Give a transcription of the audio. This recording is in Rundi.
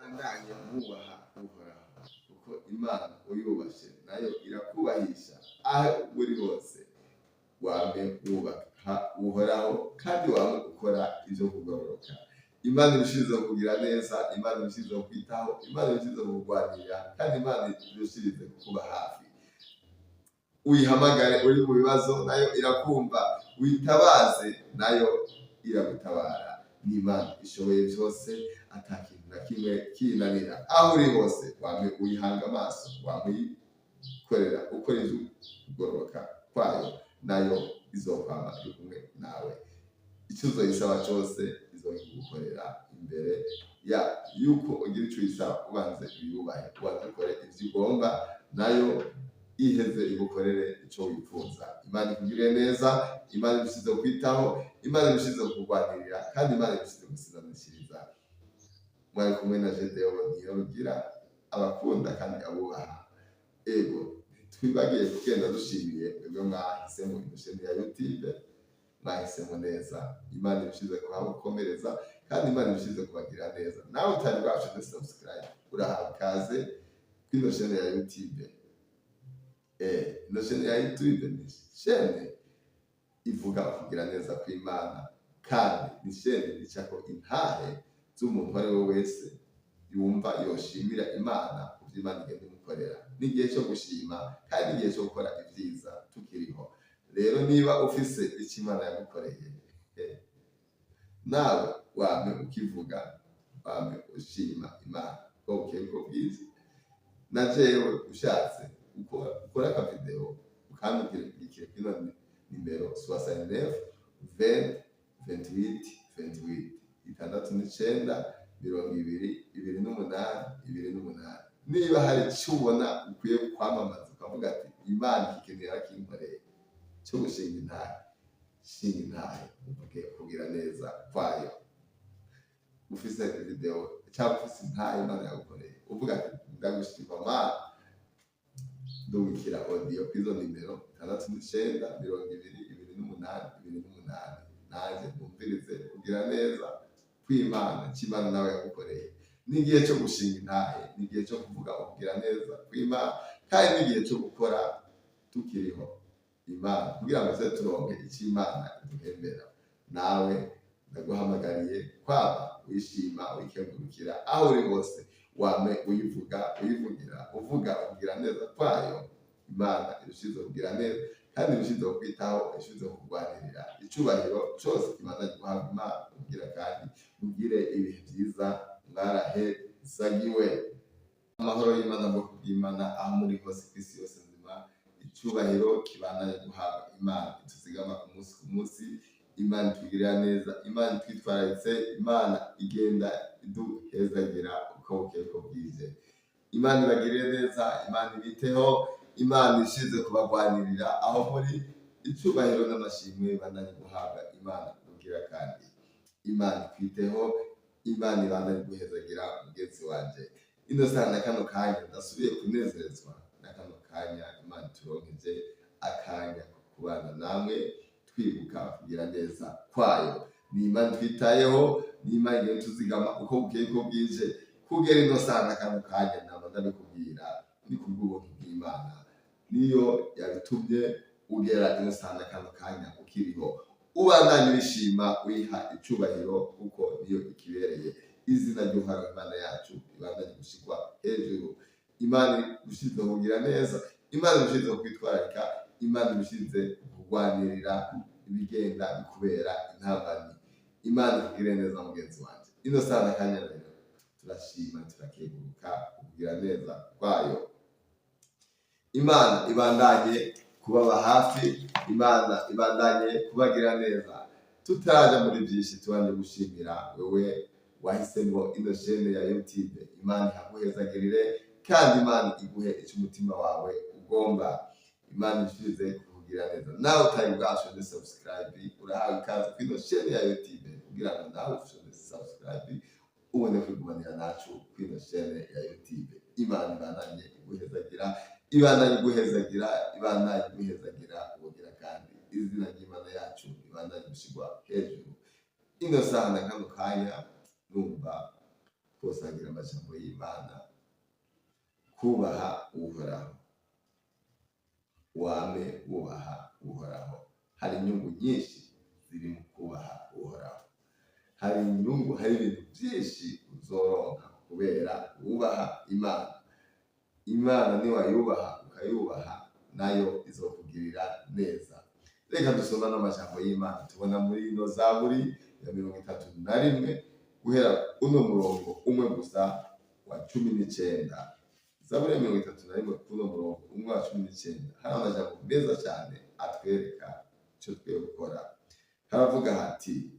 Bandanye mwubaha Uhoraho, kuko Imana uyubashe nayo irakubahisha. Aho uri hose wame wubaha Uhoraho kandi wame ukora ivyo kugororoka. Imana irushirize kugira neza, Imana irushirize kwitaho, Imana irushirize kurwanirira, kandi Imana irushirize kukuba hafi. Uyihamagare uri mu bibazo, nayo irakumva. Witabaze, nayo iragutabara. Ni Imana ishoboye byose, ata kintu na kimwe kinanira. Aho uri hose wame uyihanga amaso, wame uyikorera, ukora ivyo kugororoka kwayo, nayo izokwama iri kumwe nawe. Icyo uzoyisaba cyose izokigukorera. Imbere ya yuko ugira icyo uyisaba, ubanze uyubahe, ubanze ukore ivyo igomba, nayo iheze igukorere icyo wifuza. Imana ikugirire neza, Imana ibishize kwitaho, Imana ibishize kurwanirira, kandi Imana ibishize gusizanishyiriza. Mwari kumwe na Gedeon Niyorugira, abakunda kandi abubaha. Ego, twibagiye kugenda dushimiye mwebwe mwahisemo ino chaîne ya YouTube. Mwahisemo neza. Imana ibishize kuhagukomereza kandi Imana ibishize kubagira neza. Nawe utari bwafite subscribe, urahawe ikaze kuri ino chaîne ya YouTube. Ino chaîne ya YouTube ni chaîne ivuga kugira neza kw'Imana, kandi ni chaîne icako intahe z'umuntu uwo ari we wese yumva yoshimira Imana ku vyo Imana igenda imukorera. N'igihe cyo gushima kandi n'igihe cyo gukora ibyiza tukiriho. Rero niba ufise icyo Imana yagukoreye, nawe wame ukivuga, wame ushima Imana ko bukeye ko bwiza. Na jewe ushatse ukora akavideo ukandungikire kino nimero 69 20 28 28, 69 20 28 28. Niba hari icyo ubona ukwiye kwamamaza, ukavuga ati: "Imana iki kintu yarakinkoreye cyo gushinga intahe", shinga intahe, uvuge kugira neza kwayo. Ufise video cyangwa ufise intahe Imana yagukoreye, uvuga ati: "Ndagushima Mana", ndungikira audio kw'izo nimero 69 20 28 28, nanjye numvirize kugira neza kw'Imana cy'Imana nawe yagukoreye. N'igihe cyo gushinga intahe, n'igihe cyo kuvuga kugira neza kw'Imana, kandi n'igihe cyo gukora tukiriho Imana kugira ngo tuze turonke icyo Imana iduhembera. Nawe ndaguhamagariye kwaba wishima, wikengurukira. Aho uri hose wame uyivuga, uyivugira, uvuga kugira neza kwayo. Imana irushize kugira neza kandi irushize kwitaho, irushize kurwanirira. Icyubahiro cyose kibanza guhabwa Imana. Kugira kandi mugire ibihe byiza, mwarahezagiwe. Amahoro y'Imana, bwoko bw'Imana, aho muri hose ku isi yose nzima, icyubahiro kibandanye guhabwa Imana ituzigama ku munsi ku munsi, Imana itugirira neza, Imana itwitwararitse, Imana igenda iduhezagira uko bukeye uko bwije. Imana ibagirire neza, Imana ibiteho, Imana ishize kubagwanirira aho muri. Icyubahiro n'amashimwe bandanye guhabwa Imana. Kugira kandi Imana ikwiteho, Imana ibandanye guhezagira mugenzi wanje. Ino saha na kano kanya ndasubiye kunezerezwa na kano kanya Imana ituronkeje, akanya ko kubana namwe twibuka kugira neza kwayo. Ni Imana twitayeho, ni Imana igenda tuzigama uko bukeye uko bwije kugera ino saha na kano kanya. Naba ndabikubwira, ni kubw'ubuntu bw'Imana niyo yabitumye ugera ino saha na kano kanya ukiriho. Ubandanye wishima, wiha icubahiro, kuko niyo ikibereye. Izina ry'Uhoraho Imana yacu ribandanye gushikwa hejuru. Imana irushize kugira neza, Imana irushize kwitwararika, Imana irushize kurwanirira ibigenda bikubera intambamyi. Imana ikugire neza, mugenzi wanjye. Ino saha na kanya rero turashima, turakenguruka kugira neza kwayo. Imana ibandanye kubaba hafi, Imana ibandanye kubagira neza. Tutaraja muri byinshi, tubanje gushimira wewe wahisemo ino chaîne ya YouTube. Imana ihaguhezagirire kandi Imana iguhe icyo umutima wawe ugomba. Imana ishirize kukugira neza. Nawe utari bwashone subscribe, urahawe ikaze kuri ino chaîne ya YouTube kugira ngo nawe ushone subscribe, ubone kwigumanira nacu kuri ino chaîne ya YouTube. Imana ibandanye iguhezagira, ibandanye iguhezagira, ibandanye iguhezagira. Ubugira kandi izina ry'Imana yacu ribandanye gushigwa hejuru. Ino saha na kano kanya numva Twosangira amajambo y'Imana. Kubaha Uhoraho, wame wubaha Uhoraho. Hari inyungu nyinshi ziri mu kubaha Uhoraho. Hari inyungu, hari ibintu byinshi uzoronka kubera wubaha Imana. Imana niwayubaha, ukayubaha, nayo izokugirira neza. Reka dusoma n'amajambo y'Imana tubona muri ino Zaburi ya 31, guhera uno murongo umwe gusa wa 19. Zaburi ya 31, kuno murongo umwe wa 19, hari amajambo meza cyane atwereka icyo twiye gukora. Haravuga hati: